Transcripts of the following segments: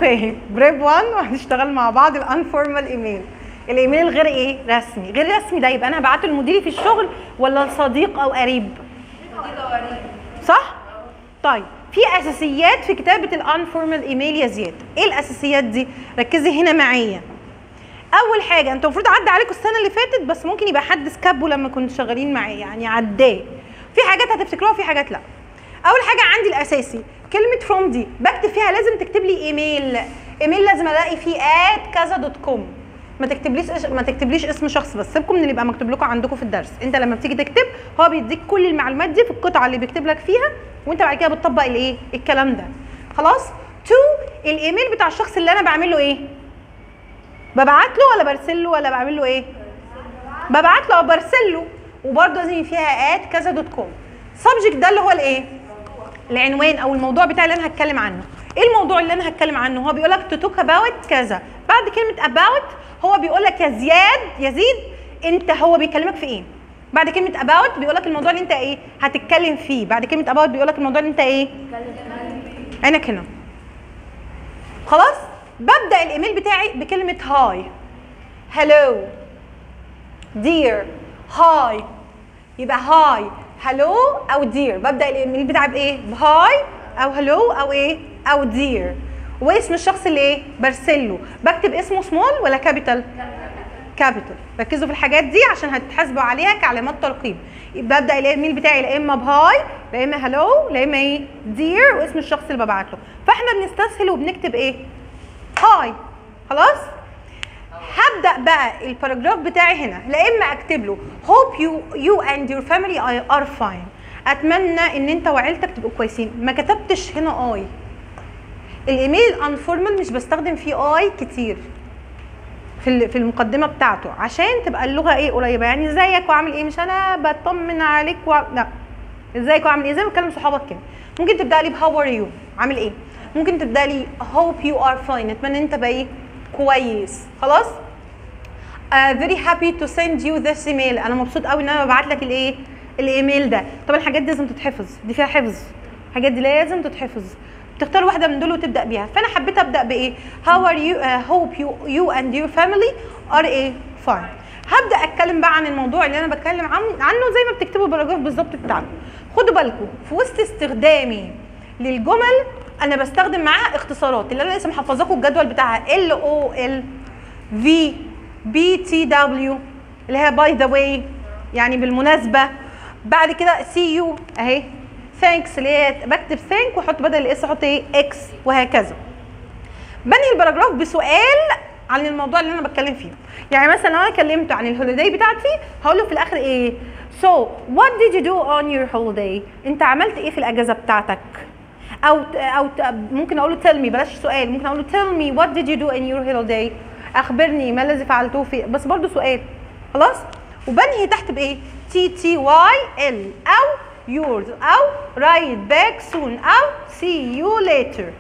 okay، prep 1 وهنشتغل مع بعض ال informal email. الايميل الغير ايه؟ رسمي. غير رسمي ده يبقى انا هبعته لمديري في الشغل ولا لصديق او قريب؟ صح؟ طيب في اساسيات في كتابه ال informal email يا زياد. ايه الاساسيات دي؟ ركزي هنا معايا. اول حاجة، انتوا المفروض عدى عليكم السنة اللي فاتت، بس ممكن يبقى حد skip ه لما كنتوا شغالين معايا، يعني عداه. في حاجات هتفتكروها وفي حاجات لا. اول حاجة عندي الاساسي كلمة from دي بكتب فيها، لازم تكتب لي ايميل. ايميل لازم الاقي فيه at كذا dot com. ما تكتبليش اسم شخص بس، سيبكم من اللي يبقى مكتوب لكم عندكم في الدرس. انت لما بتيجي تكتب هو بيديك كل المعلومات دي في القطعة اللي بيكتب لك فيها، وانت بعد كده بتطبق الايه؟ الكلام ده. خلاص؟ to الايميل بتاع الشخص اللي انا بعمل له ايه؟ ببعت له ولا برسل له ولا بعمل له ايه؟ ببعت له او برسل له، وبرده لازم فيها at كذا dot com. subject ده اللي هو الايه؟ العنوان او الموضوع بتاعي اللي انا هتكلم عنه. ايه الموضوع اللي انا هتكلم عنه؟ هو بيقول لك to talk about كذا. بعد كلمة about هو بيقول لك يا زياد، يزيد، انت هو بيكلمك في ايه؟ بعد كلمة about بيقول لك الموضوع اللي انت ايه؟ هتتكلم فيه. بعد كلمة about بيقول لك الموضوع اللي انت ايه؟ عينك هنا. خلاص؟ ببدا الايميل بتاعي بكلمه hi، hello، dear، hi. يبقى hi، hello او dear. ببدا الايميل بتاعي بايه؟ ب hi او hello او ايه؟ او dear، واسم الشخص اللي ايه؟ برسله. بكتب اسمه small ولا capital؟ capital. ركزوا في الحاجات دي عشان هتتحاسبوا عليها كعلامات ترقيم. يبقى ببدا الايميل بتاعي لا اما ب hi لا اما hello لا اما ايه؟ dear، واسم الشخص اللي ببعت له. فاحنا بنستسهل وبنكتب ايه؟ hi. خلاص؟ هبدا بقى ال paragraph بتاعي هنا، لا اما اكتب له hope you and your family are fine، اتمنى ان انت وعيلتك تبقوا كويسين. ما كتبتش هنا I. الايميل informal مش بستخدم فيه I كتير في المقدمة بتاعته عشان تبقى اللغة ايه؟ قريبه. يعني ازيك وعامل ايه، مش انا بطمن عليك لا، ازيك وعامل ايه زي ما بتكلم صحابك كده. ممكن تبدا لي ب how are you، عامل ايه. ممكن تبدا لي hope you are fine، اتمنى انت بقى ايه؟ كويس. خلاص؟ Very happy to send you this email، انا مبسوط قوي ان انا ببعت لك الايه؟ الايميل ده. طبعا الحاجات دي لازم تتحفظ، دي فيها حفظ، الحاجات دي لازم تتحفظ. تختار واحدة من دول وتبدا بيها. فانا حبيت ابدا بايه؟ how are you، hope you and your family are ايه؟ fine. هبدا اتكلم بقى عن الموضوع اللي انا بتكلم عنه زي ما بتكتبوا ال paragraph بالظبط بتاعكم. خدوا بالكم، في وسط استخدامي للجمل انا بستخدم معاها اختصارات اللي انا لسه محفظاكم الجدول بتاعها: LOL، V، BTW اللي هي by the way، يعني بالمناسبه. بعد كده see you اهي، thanks اللي هي بكتب thank واحط بدل ال S احط ايه؟ X، وهكذا. بنهي ال paragraph بسؤال عن الموضوع اللي انا بتكلم فيه. يعني مثلا لو انا كلمته عن ال holiday بتاعتي هقول له في الاخر ايه؟ so what did you do on your holiday؟ انت عملت ايه في الاجازة بتاعتك؟ او ممكن اقول له tell me، بلاش سؤال، ممكن اقول له tell me what did you do in your holiday، اخبرني ما الذي فعلته في، بس برضو سؤال. خلاص؟ وبنهي تحت بايه؟ TTYL او yours او write back soon او see you later.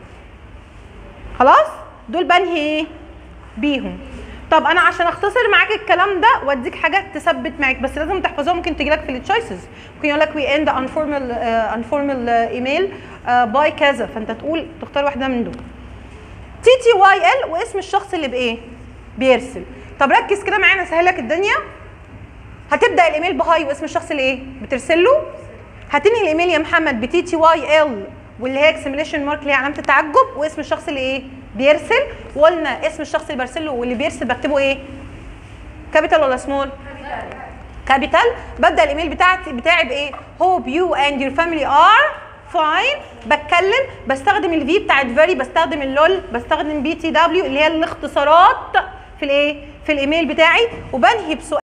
خلاص؟ دول بنهي ايه بيهم. طب انا عشان اختصر معاك الكلام ده واديك حاجات تثبت معاك، بس لازم تحفظوها، ممكن تجي لك في ال choices، ممكن يقول لك we end informal email by كذا، فانت تقول تختار واحدة من دول: TTYL واسم الشخص اللي بايه؟ بيرسل. طب ركز كده معايا، انا اسهل لك الدنيا. هتبدا الايميل ب hi واسم الشخص اللي ايه؟ بترسل له. هتنهي الايميل يا محمد ب TTYL واللي هي exclamation mark اللي هي علامة التعجب واسم الشخص اللي ايه؟ بيرسل. وقلنا اسم الشخص اللي برسل له واللي بيرسل بكتبه ايه؟ capital ولا small؟ capital. ببدا الايميل بتاعي بايه؟ hope you and your family are fine. بتكلم بستخدم ال V بتاعت very، بستخدم ال LOL، بستخدم BTW اللي هي الاختصارات في الايه؟ في الايميل بتاعي، وبنهي بسؤال.